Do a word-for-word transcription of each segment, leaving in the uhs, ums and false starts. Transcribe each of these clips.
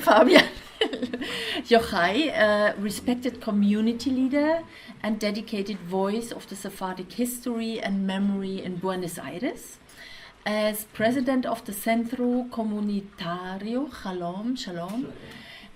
Fabian Yochai, a respected community leader and dedicated voice of the Sephardic history and memory in Buenos Aires. As president of the Centro Comunitario Shalom, Shalom,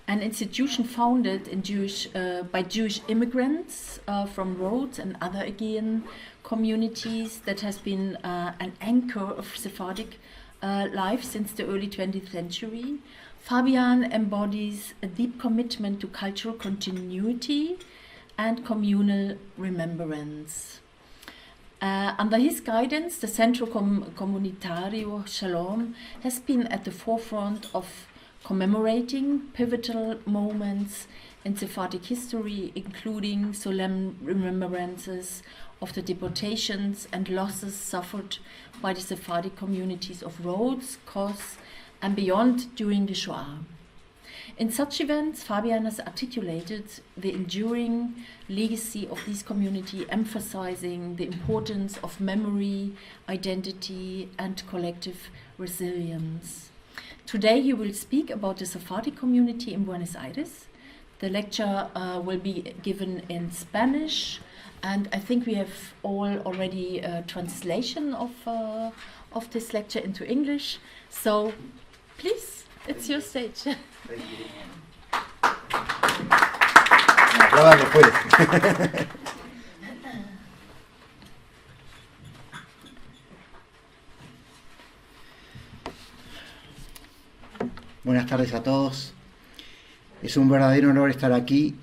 an institution founded in Jewish, uh, by Jewish immigrants, uh, from Rhodes and other Aegean communities that has been, uh, an anchor of Sephardic, uh, life since the early twentieth century, Fabian embodies a deep commitment to cultural continuity and communal remembrance. Uh, under his guidance, the Centro Com-, Comunitario Shalom has been at the forefront of commemorating pivotal moments in Sephardic history, including solemn remembrances of the deportations and losses suffered by the Sephardic communities of Rhodes, Kos, and beyond during the Shoah. In such events, Fabian has articulated the enduring legacy of this community, emphasizing the importance of memory, identity, and collective resilience. Today, he will speak about the Sephardic community in Buenos Aires. The lecture, uh, will be given in Spanish, and I think we have all already a translation of, uh, of this lecture into English. So, please, it's your stage. Thank you. Un aplauso, pues. Buenas tardes a todos. Es un verdadero honor estar aquí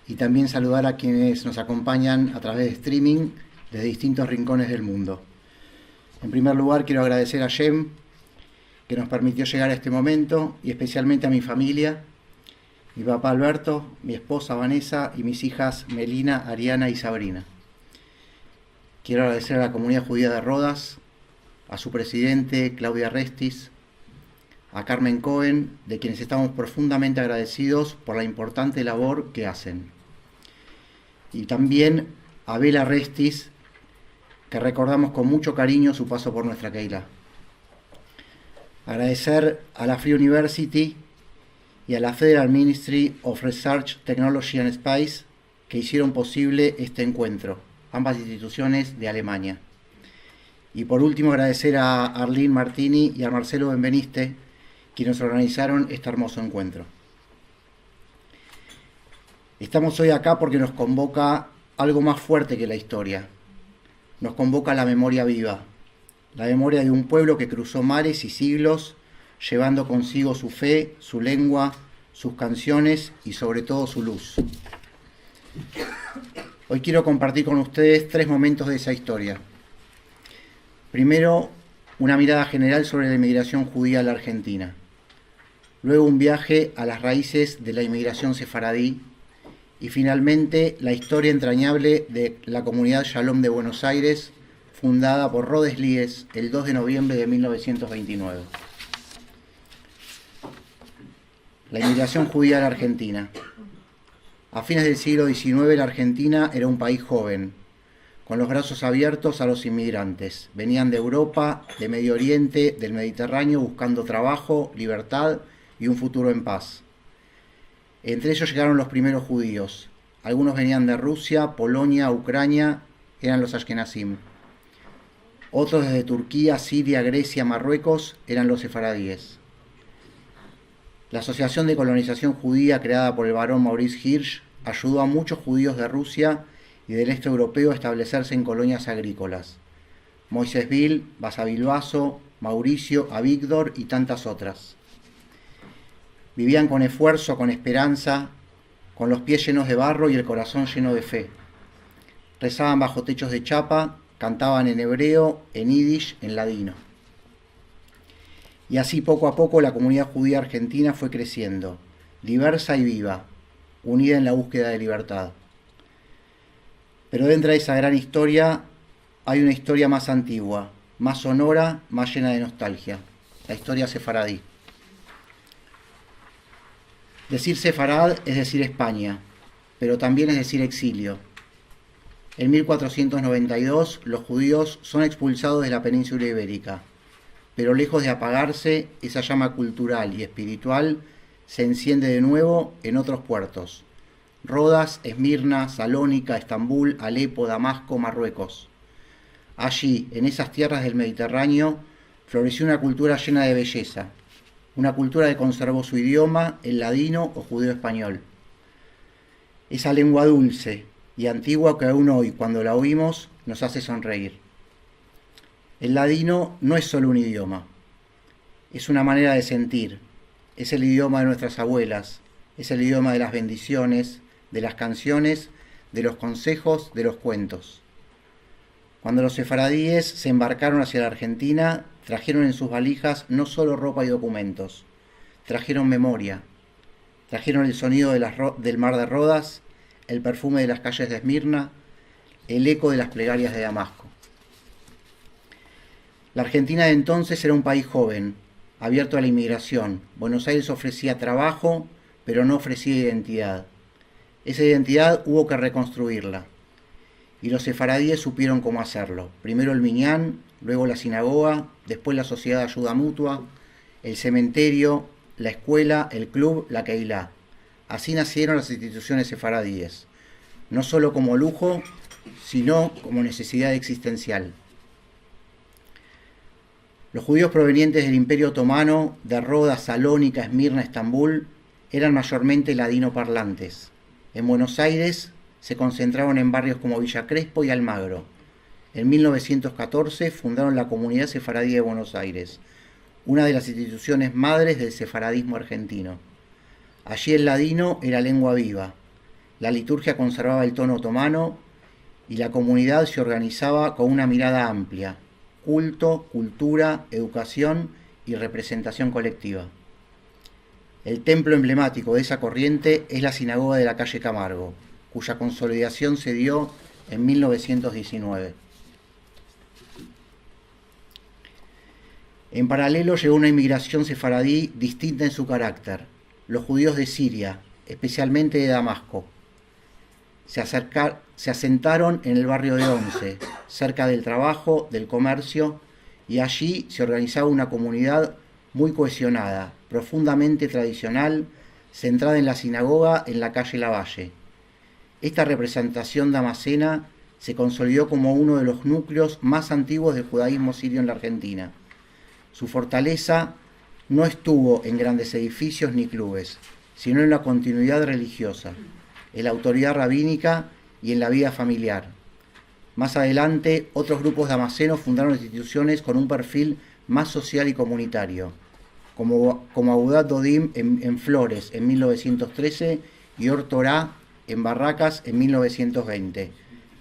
y también saludar a quienes nos acompañan a través de streaming desde distintos rincones del mundo. En primer lugar, quiero agradecer a Hashem, que nos permitió llegar a este momento, y especialmente a mi familia, mi papá Alberto, mi esposa Vanessa y mis hijas Melina, Ariana y Sabrina. Quiero agradecer a la comunidad judía de Rodas, a su presidente, Claudia Restis, a Carmen Cohen, de quienes estamos profundamente agradecidos por la importante labor que hacen. Y también a Bela Restis, que recordamos con mucho cariño su paso por nuestra Kehilá. Agradecer a la Free University y a la Federal Ministry of Research, Technology and Space, que hicieron posible este encuentro, ambas instituciones de Alemania. Y por último, agradecer a Arlene Martini y a Marcelo Benveniste, quienes organizaron este hermoso encuentro. Estamos hoy acá porque nos convoca algo más fuerte que la historia. Nos convoca la memoria viva, la memoria de un pueblo que cruzó mares y siglos, llevando consigo su fe, su lengua, sus canciones y sobre todo su luz. Hoy quiero compartir con ustedes tres momentos de esa historia. Primero, una mirada general sobre la inmigración judía a la Argentina. Luego, un viaje a las raíces de la inmigración sefaradí. Y finalmente, la historia entrañable de la comunidad Shalom de Buenos Aires, fundada por Rodes Lies el dos de noviembre de mil novecientos veintinueve. La inmigración judía a la Argentina. A fines del siglo diecinueve, la Argentina era un país joven, con los brazos abiertos a los inmigrantes. Venían de Europa, de Medio Oriente, del Mediterráneo, buscando trabajo, libertad y un futuro en paz. Entre ellos llegaron los primeros judíos. Algunos venían de Rusia, Polonia, Ucrania, eran los ashkenazim. Otros desde Turquía, Siria, Grecia, Marruecos, eran los sefaradíes. La Asociación de Colonización Judía, creada por el barón Maurice Hirsch, ayudó a muchos judíos de Rusia y del este europeo a establecerse en colonias agrícolas. Moisesville, Basavilbaso, Mauricio, Avigdor y tantas otras. Vivían con esfuerzo, con esperanza, con los pies llenos de barro y el corazón lleno de fe. Rezaban bajo techos de chapa, cantaban en hebreo, en yiddish, en ladino. Y así, poco a poco, la comunidad judía argentina fue creciendo, diversa y viva, unida en la búsqueda de libertad. Pero dentro de esa gran historia hay una historia más antigua, más sonora, más llena de nostalgia, la historia sefaradí. Decir Sefarad es decir España, pero también es decir exilio. En mil cuatrocientos noventa y dos, los judíos son expulsados de la península ibérica, pero lejos de apagarse, esa llama cultural y espiritual se enciende de nuevo en otros puertos. Rodas, Esmirna, Salónica, Estambul, Alepo, Damasco, Marruecos. Allí, en esas tierras del Mediterráneo, floreció una cultura llena de belleza, una cultura que conservó su idioma, el ladino o judeo-español. Esa lengua dulce y antigua que aún hoy, cuando la oímos, nos hace sonreír. El ladino no es solo un idioma, es una manera de sentir, es el idioma de nuestras abuelas, es el idioma de las bendiciones, de las canciones, de los consejos, de los cuentos. Cuando los sefaradíes se embarcaron hacia la Argentina, trajeron en sus valijas no solo ropa y documentos, trajeron memoria, trajeron el sonido de las ro-, del mar de Rodas, el perfume de las calles de Esmirna, el eco de las plegarias de Damasco. La Argentina de entonces era un país joven, abierto a la inmigración. Buenos Aires ofrecía trabajo, pero no ofrecía identidad. Esa identidad hubo que reconstruirla. Y los sefaradíes supieron cómo hacerlo. Primero el minyan, luego la sinagoga, después la sociedad de ayuda mutua, el cementerio, la escuela, el club, la kehilá. Así nacieron las instituciones sefaradíes, no solo como lujo, sino como necesidad existencial. Los judíos provenientes del Imperio Otomano, de Rodas, Salónica, Esmirna, Estambul, eran mayormente ladinoparlantes. En Buenos Aires se concentraron en barrios como Villa Crespo y Almagro. En mil novecientos catorce fundaron la Comunidad Sefaradí de Buenos Aires, una de las instituciones madres del sefaradismo argentino. Allí el ladino era lengua viva. La liturgia conservaba el tono otomano y la comunidad se organizaba con una mirada amplia: culto, cultura, educación y representación colectiva. El templo emblemático de esa corriente es la sinagoga de la calle Camargo, cuya consolidación se dio en mil novecientos diecinueve. En paralelo llegó una inmigración sefaradí distinta en su carácter: los judíos de Siria, especialmente de Damasco. Se acerca-, se asentaron en el barrio de Once, cerca del trabajo, del comercio, y allí se organizaba una comunidad muy cohesionada, profundamente tradicional, centrada en la sinagoga en la calle Lavalle. Esta representación damascena se consolidó como uno de los núcleos más antiguos del judaísmo sirio en la Argentina. Su fortaleza no estuvo en grandes edificios ni clubes, sino en la continuidad religiosa, en la autoridad rabínica y en la vida familiar. Más adelante, otros grupos damascenos fundaron instituciones con un perfil más social y comunitario, como, como Agudat Dodim en, en Flores en mil novecientos trece y Or Torá en Barracas en mil novecientos veinte,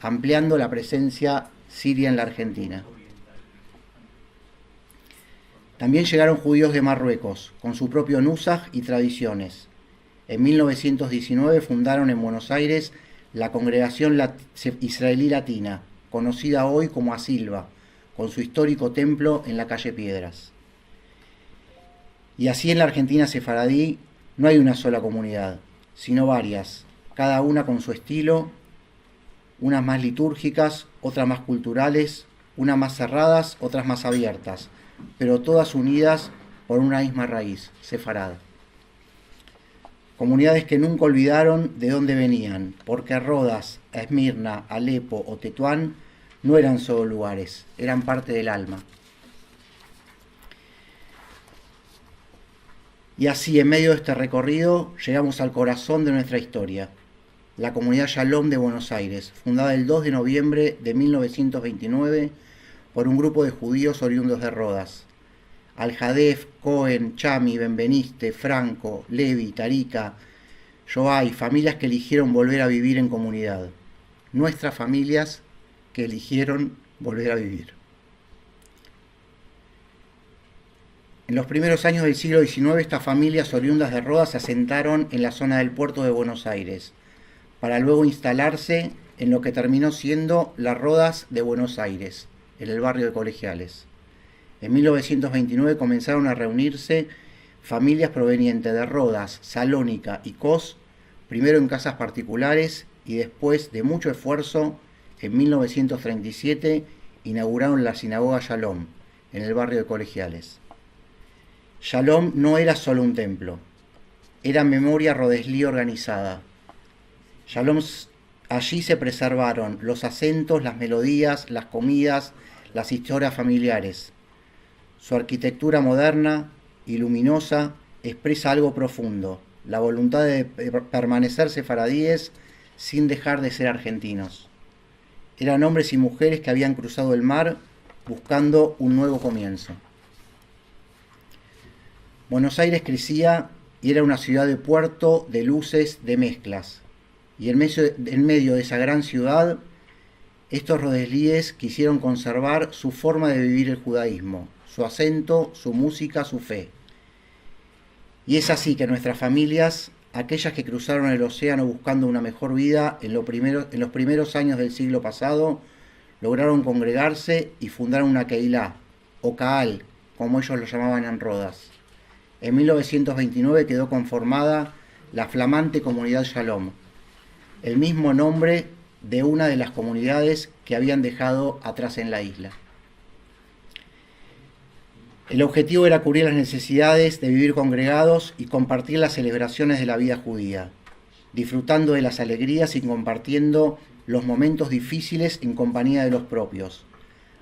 ampliando la presencia siria en la Argentina. También llegaron judíos de Marruecos, con su propio nusaj y tradiciones. En mil novecientos diecinueve fundaron en Buenos Aires la Congregación Lat-, Israelí Latina, conocida hoy como ASILVA, con su histórico templo en la calle Piedras. Y así en la Argentina sefaradí no hay una sola comunidad, sino varias, cada una con su estilo, unas más litúrgicas, otras más culturales, unas más cerradas, otras más abiertas, pero todas unidas por una misma raíz, sefarad. Comunidades que nunca olvidaron de dónde venían, porque Rodas, Esmirna, Alepo o Tetuán no eran solo lugares, eran parte del alma. Y así, en medio de este recorrido, llegamos al corazón de nuestra historia, la comunidad Shalom de Buenos Aires, fundada el dos de noviembre de mil novecientos veintinueve por un grupo de judíos oriundos de Rodas: Al-Hadef, Cohen, Chami, Benveniste, Franco, Levi, Tarika, Joay, familias que eligieron volver a vivir en comunidad. Nuestras familias que eligieron volver a vivir. En los primeros años del siglo diecinueve, estas familias oriundas de Rodas se asentaron en la zona del puerto de Buenos Aires, para luego instalarse en lo que terminó siendo la Rodas de Buenos Aires, en el barrio de Colegiales. En mil novecientos veintinueve comenzaron a reunirse familias provenientes de Rodas, Salónica y Cos, primero en casas particulares y después de mucho esfuerzo, en mil novecientos treinta y siete inauguraron la sinagoga Shalom, en el barrio de Colegiales. Shalom no era solo un templo, era memoria Rodesli organizada. Shalom s-, allí se preservaron los acentos, las melodías, las comidas, las historias familiares. Su arquitectura moderna y luminosa expresa algo profundo, la voluntad de per-, permanecer sefaradíes sin dejar de ser argentinos. Eran hombres y mujeres que habían cruzado el mar buscando un nuevo comienzo. Buenos Aires crecía y era una ciudad de puerto, de luces, de mezclas. Y en medio, en medio de esa gran ciudad, estos Rodeslíes quisieron conservar su forma de vivir el judaísmo, su acento, su música, su fe. Y es así que nuestras familias, aquellas que cruzaron el océano buscando una mejor vida en lo primero, en los primeros años del siglo pasado, lograron congregarse y fundar una kehilá, o kahal, como ellos lo llamaban en Rodas. En mil novecientos veintinueve quedó conformada la flamante comunidad Shalom, el mismo nombre de una de las comunidades que habían dejado atrás en la isla. El objetivo era cubrir las necesidades de vivir congregados y compartir las celebraciones de la vida judía, disfrutando de las alegrías y compartiendo los momentos difíciles en compañía de los propios,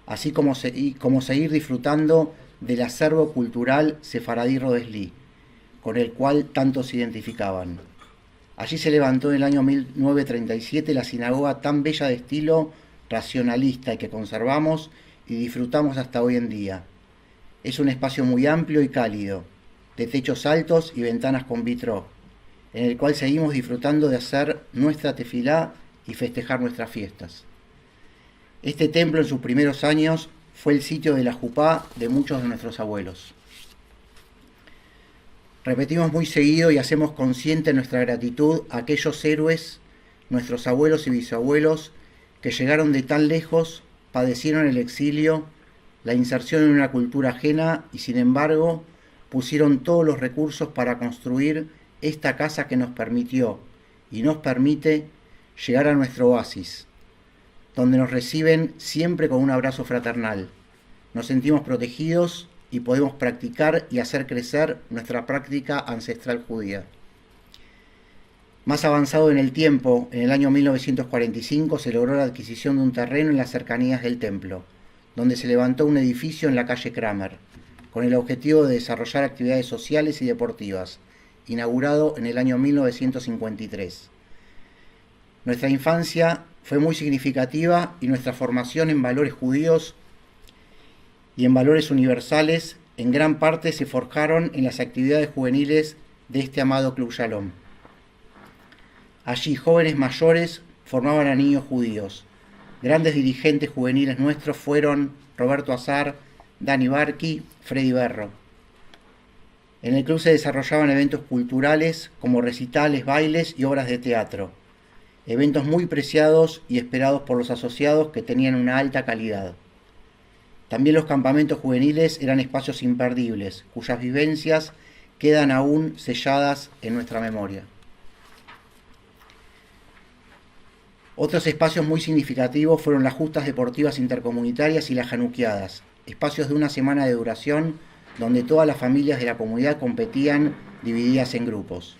así como se-, y como seguir disfrutando del acervo cultural sefaradí Rodeslí, con el cual tanto se identificaban. Allí se levantó en el año mil novecientos treinta y siete la sinagoga tan bella de estilo racionalista y que conservamos y disfrutamos hasta hoy en día. Es un espacio muy amplio y cálido, de techos altos y ventanas con vitró, en el cual seguimos disfrutando de hacer nuestra tefilá y festejar nuestras fiestas. Este templo en sus primeros años fue el sitio de la jupá de muchos de nuestros abuelos. Repetimos muy seguido y hacemos consciente nuestra gratitud a aquellos héroes, nuestros abuelos y bisabuelos, que llegaron de tan lejos, padecieron el exilio, la inserción en una cultura ajena y, sin embargo, pusieron todos los recursos para construir esta casa que nos permitió y nos permite llegar a nuestro oasis, donde nos reciben siempre con un abrazo fraternal. Nos sentimos protegidos y podemos practicar y hacer crecer nuestra práctica ancestral judía. Más avanzado en el tiempo, en el año mil novecientos cuarenta y cinco se logró la adquisición de un terreno en las cercanías del templo, donde se levantó un edificio en la calle Kramer, con el objetivo de desarrollar actividades sociales y deportivas, inaugurado en el año mil novecientos cincuenta y tres. Nuestra infancia fue muy significativa y nuestra formación en valores judíos y en valores universales en gran parte se forjaron en las actividades juveniles de este amado Club Shalom. Allí, jóvenes mayores formaban a niños judíos. Grandes dirigentes juveniles nuestros fueron Roberto Azar, Dani Barqui, Freddy Berro. En el club se desarrollaban eventos culturales como recitales, bailes y obras de teatro. Eventos muy preciados y esperados por los asociados que tenían una alta calidad. También los campamentos juveniles eran espacios imperdibles, cuyas vivencias quedan aún selladas en nuestra memoria. Otros espacios muy significativos fueron las justas deportivas intercomunitarias y las januquiadas, espacios de una semana de duración donde todas las familias de la comunidad competían divididas en grupos.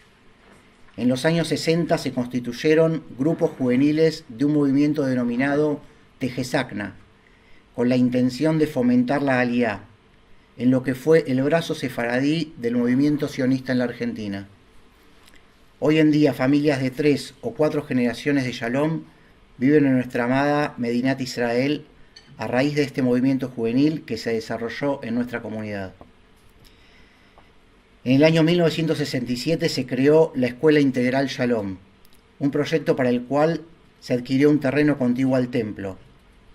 En los años sesenta se constituyeron grupos juveniles de un movimiento denominado Tejesakna, con la intención de fomentar la Aliyá, en lo que fue el brazo sefaradí del movimiento sionista en la Argentina. Hoy en día, familias de tres o cuatro generaciones de Shalom viven en nuestra amada Medinat Israel a raíz de este movimiento juvenil que se desarrolló en nuestra comunidad. En el año mil novecientos sesenta y siete se creó la Escuela Integral Shalom, un proyecto para el cual se adquirió un terreno contiguo al templo.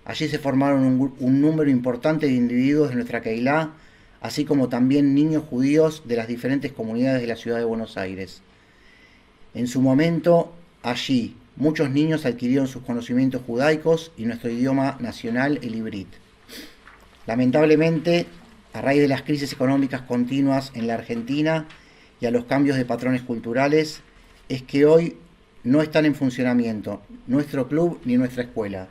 Allí se formaron un gru-, un número importante de individuos de nuestra kehilá, así como también niños judíos de las diferentes comunidades de la ciudad de Buenos Aires. En su momento, allí, muchos niños adquirieron sus conocimientos judaicos y nuestro idioma nacional, el ivrit. Lamentablemente, a raíz de las crisis económicas continuas en la Argentina y a los cambios de patrones culturales, es que hoy no están en funcionamiento nuestro club ni nuestra escuela.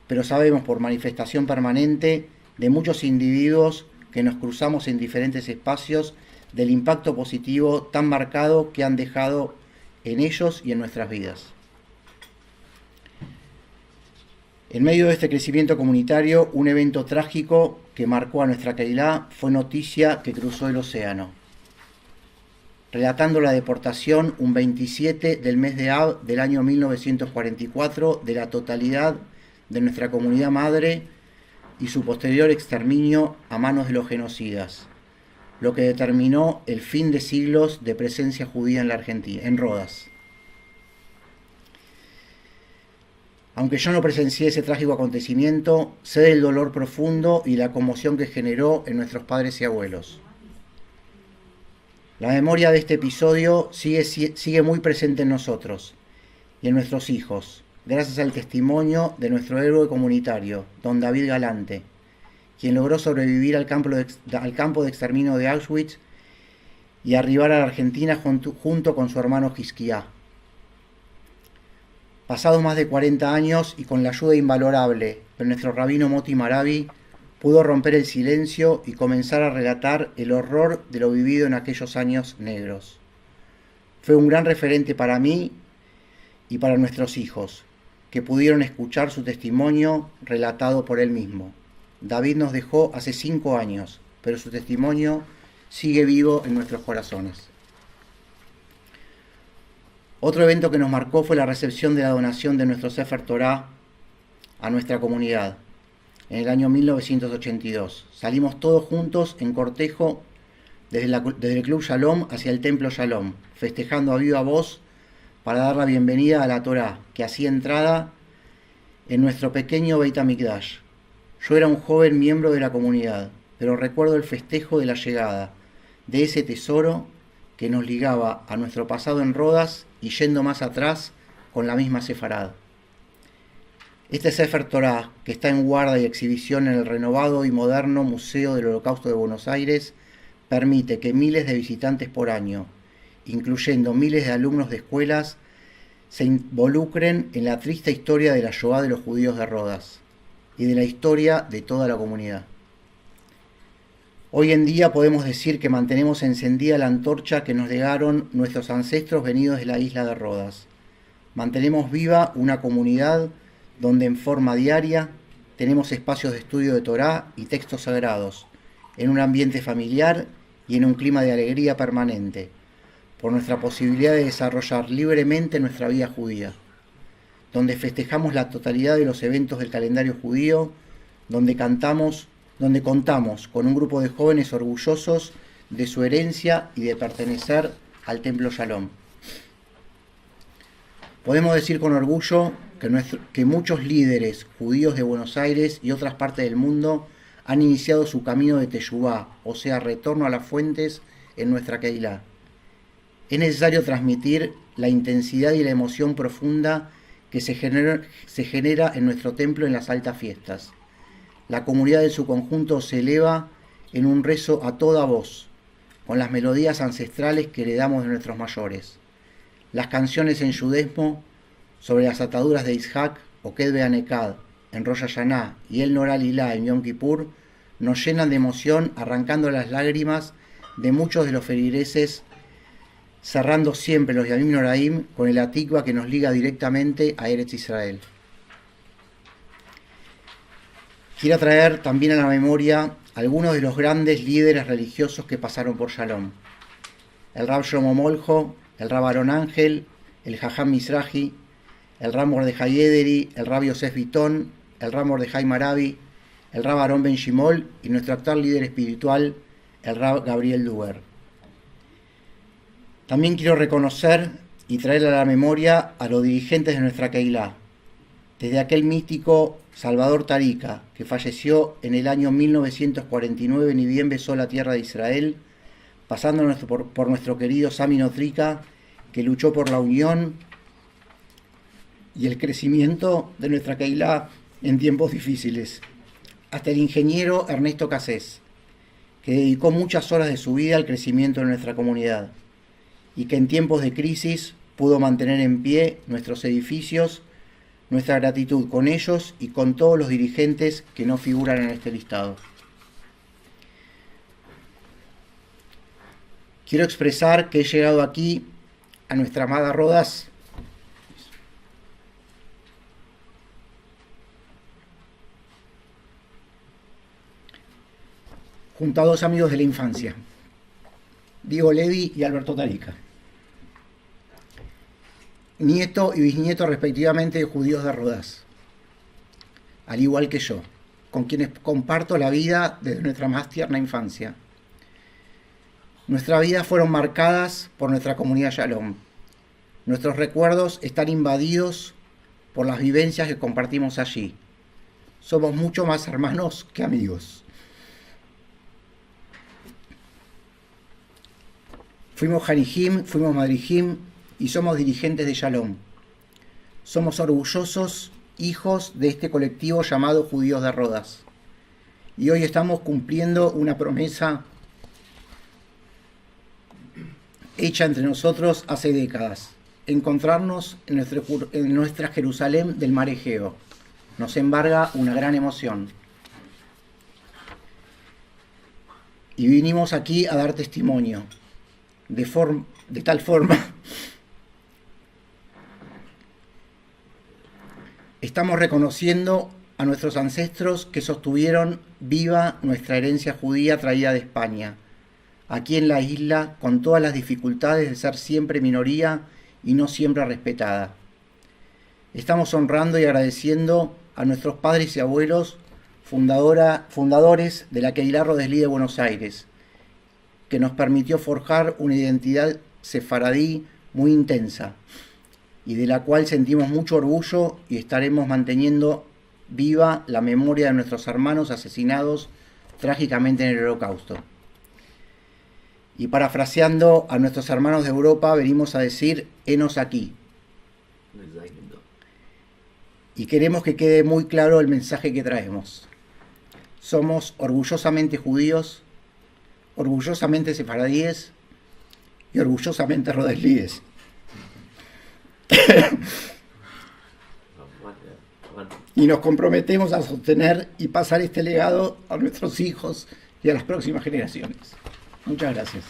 Pero sabemos por manifestación permanente de muchos individuos que nos cruzamos en diferentes espacios del impacto positivo tan markado ke han dejado en eyos i en muestras vidas. En medio de este kresimiento komunitario, un evento trajiko ke marko a muestra keila fue notisia ke kruzo el oseano, relatando la deportasion un veintisiete del mez de Av del anyo mil novesientos kuarenta i kuatro de la totalidad de muestra komunidad madre i su posterior eksterminio a manos de los djenosidas, lo ke determino el fin de siglos de prezensia djudia en la Argenti-, en Rodas. Aunke yo no presensie ese trajiko akontesimiento, se del dolor profundo i la konmosion ke djenero en muestros padres i avuelos. La memoria de este episodio sige, si-, sige muy prezente en mozotros i en muestros ijos, grasias al testimonio de muestro eroe komunitario, don David Galante, kien logro sobrevivir al kampo de eks-, al kampo de eksterminio de Auschwitz i arrivar a la Argentina djunto, djunto kon su ermano Hizkiá. Pasados mas de kuarenta anyos i kon la ayuda invalorable de muestro rabino Moti Maravi, pudo romper el silensio i komensar a relatar el orror de lo bivido en akeyos anyos negros. Fue un gran referente para mi i para muestros ijos, ke pudieron eskuchar su testimonio relatado por el mizmo. David mos dejo aze sinko anyos, pero su testimonio sige bivo en muestros korazones. Otro evento ke mos marko fue la resepsion de la donasion de muestro Sefer Torá a muestra komunidad en el anyo mil novesientos ochenta i dos. Salimos todos djuntos en kortejo desde la, desde el Klub Shalom asia el Templo Shalom, festejando a viva voz para dar la bienvenida a la Torá, ke azia entrada en muestro pekenyo Beit Hamikdash. Yo era un djoven miembro de la komunidad, pero rekuerdo el festejo de la yegada de ese tesoro ke mos ligava a muestro pasado en Rodas i yendo mas atras kon la mizma Sefarad. Este Sefer Torá, ke esta en guarda i ekshibision en el renovado i moderno Muzeo del Olokausto de Buenos Aires, permite ke miles de vizitantes por anyo, inkluyendo miles de alumnos de eskuelas, se involukren en la triste istoria de la Shoá de los djudios de Rodas i de la istoria de toda la komunidad. Oy en dia podemos dizir ke mantenemos ensendida la antorcha ke mos legaron muestros ansestros venidos de la izla de Rodas. Mantenemos biva una komunidad donde en forma diaria tenemos espasios de estudio de Torá i tekstos sagrados, en un ambiente familiar i en un klima de alegria permanente, por muestra posibilidad de desaroyar livremente muestra vida djudia, donde festejamos la totalidad de los eventos del kalendario djudio, donde kantamos, donde kontamos kon un grupo de djovenes orgullozos de su erensia i de perteneser al Templo Shalom. Podemos dizir kon orguyo ke muestro, ke muchos lideres djudios de Buenos Aires i otras partes del mundo han inisiado su kamino de teshuvá, o sea, retorno a las fuentes en muestra keila. Es nesesario transmitir la intensidad i la emosion profunda ke se gener-, se genera en muestro templo en las altas fiestas. La komunidad en su konjunto se eleva en un rezo a toda voz, kon las melodias ansestrales ke eredamos de muestros mayores. Las kansiones en djudezmo sovre las ataduras de Ishak, Oked Beanekad, en Rosh Ashaná i El Nora Lilá en Yom Kipur mos yenan de emosion, arankando las lagrimas de muchos de los feligreses, serrando siempre los Yamim Noraim kon el Atikva ke mos liga direktamente a Erets Israel. Kiero traer tambien a la memoria algunos de los grandes lideres relijiozos ke pasaron por Shalom. El Rab Shlomo Moljo, el Rab Aharon Angel, el Hajam Mizrahi, el Rab Mordehai Ederi, el Rab Yosef Bitton, el Rab Mordehai Maravi, el Rab Aharon Ben Shimol i muestro aktual lider espiritual, el Rab Gabriel Duber. Tambien kiero rekonoser i traer a la memoria a los dirijentes de muestra keila, desde akel mitiko Salvador Tarika, ke fayesio en el anyo mil novesientos kuarenta i nueve, ni bien beso la tierra de Israel, pasando nuestro, por, por muestro kerido Sami Notrika, ke lucho por la union i el kresimiento de muestra keila en tiempos difisiles, asta el injeniero Ernesto Cassés, ke dediko muchas oras de su vida al kresimiento de muestra komunidad i ke en tiempos de krisis pudo mantener en pie muestros edifisios. Muestra gratitud kon eyos i kon todos los dirijentes ke no figuran en este listado. Quiero expresar que he llegado aquí, a nuestra amada Rodas, junto a dos amigos de la infancia, Diego Levy y Alberto Tarica, nieto y bisnieto respectivamente de judíos de Rodas, al igual que yo, con quienes comparto la vida desde nuestra más tierna infancia. Nuestras vidas fueron marcadas por nuestra comunidad Shalom. Nuestros recuerdos están invadidos por las vivencias que compartimos allí. Somos mucho más hermanos que amigos. Fuimos Hanijim, fuimos Madrijim y somos dirigentes de Shalom. Somos orgullosos hijos de este colectivo llamado Judíos de Rodas. Y hoy estamos cumpliendo una promesa hecha entre nosotros hace décadas, encontrarnos en nuestro Jer-, en nuestra Jerusalén del mar Egeo. Nos embarga una gran emoción. Y vinimos aquí a dar testimonio, de form-, de tal forma estamos reconociendo a nuestros ancestros que sostuvieron viva nuestra herencia judía traída de España, aquí en la isla, con todas las dificultades de ser siempre minoría y no siempre respetada. Estamos honrando y agradeciendo a nuestros padres y abuelos, fundadora-, fundadores de la Kehilá Rodas Li de Buenos Aires, que nos permitió forjar una identidad sefaradí muy intensa y de la cual sentimos mucho orgullo y estaremos manteniendo viva la memoria de nuestros hermanos asesinados trágicamente en el Holocausto. Y parafraseando a nuestros hermanos de Europa, venimos a decir: "Henos aquí". Y queremos que quede muy claro el mensaje que traemos. Somos orgullosamente judíos, orgullosamente sefaradíes y orgullosamente rodaslíes. Y nos comprometemos a sostener y pasar este legado a nuestros hijos y a las próximas generaciones. Muchas gracias.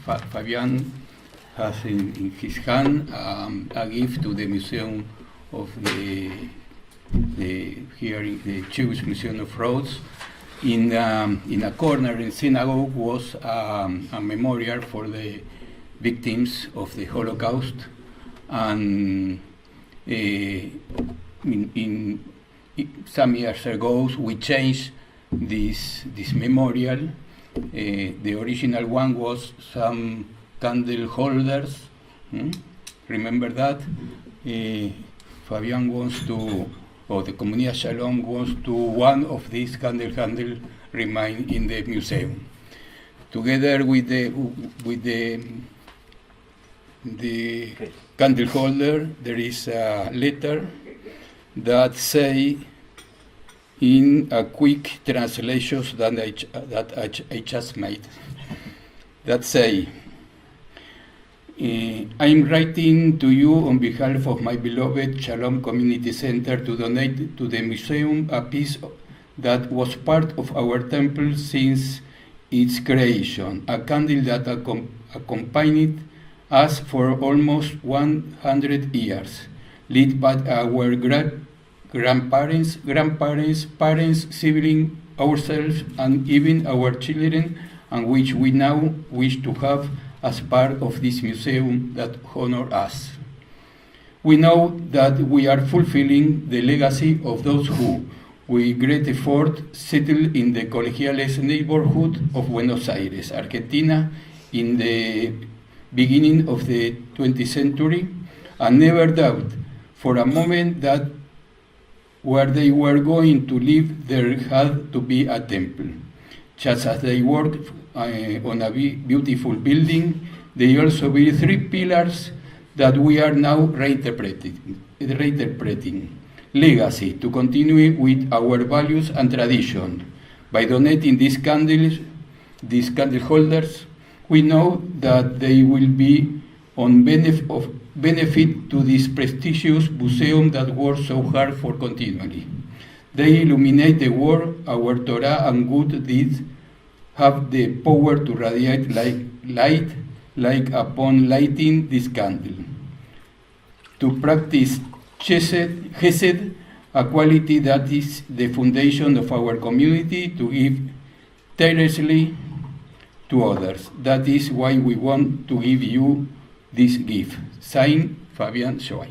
Fa-, Fabian has in, in his hand, um, a gift to the Museum of the, the, here in the Jewish Museum of Rhodes. In, um, in a corner in synagogue was, um, a memorial for the victims of the Holocaust, and, uh, in, in, some years ago we changed this, this memorial. Uh, the original one was some candle holders. Hmm? Remember that? Uh, Fabian wants to, or the Comunidad Shalom wants to one of these candle handle remain in the museum. Together with the, with the, the candle holder, there is a letter that say, in a quick translation that I, that I, I just made, that say, uh, "I'm writing to you on behalf of my beloved Shalom Community Center to donate to the museum a piece that was part of our temple since its creation, a candle that accom-, accompanied us for almost one hundred years, lit by our great grandparents, grandparents, parents, siblings, ourselves, and even our children, and which we now wish to have as part of this museum that honor us. We know that we are fulfilling the legacy of those who, with great effort, settled in the Colegiales neighborhood of Buenos Aires, Argentina, in the beginning of the twentieth century, and never doubt for a moment that where they were going to live, there had to be a temple. Just as they worked, uh, on a be-, beautiful building, they also built three pillars that we are now reinterpreting, reinterpreting. Legacy, to continue with our values and tradition. By donating these candles, these candle holders, we know that they will be on benef- of benefit to this prestigious museum that works so hard for continually. They illuminate the world, our Torah and good deeds have the power to radiate like light, like upon lighting this candle. To practice chesed, chesed, a quality that is the foundation of our community, to give tirelessly to others. That is why we want to give you this gift. Signed, Fabian Shoay.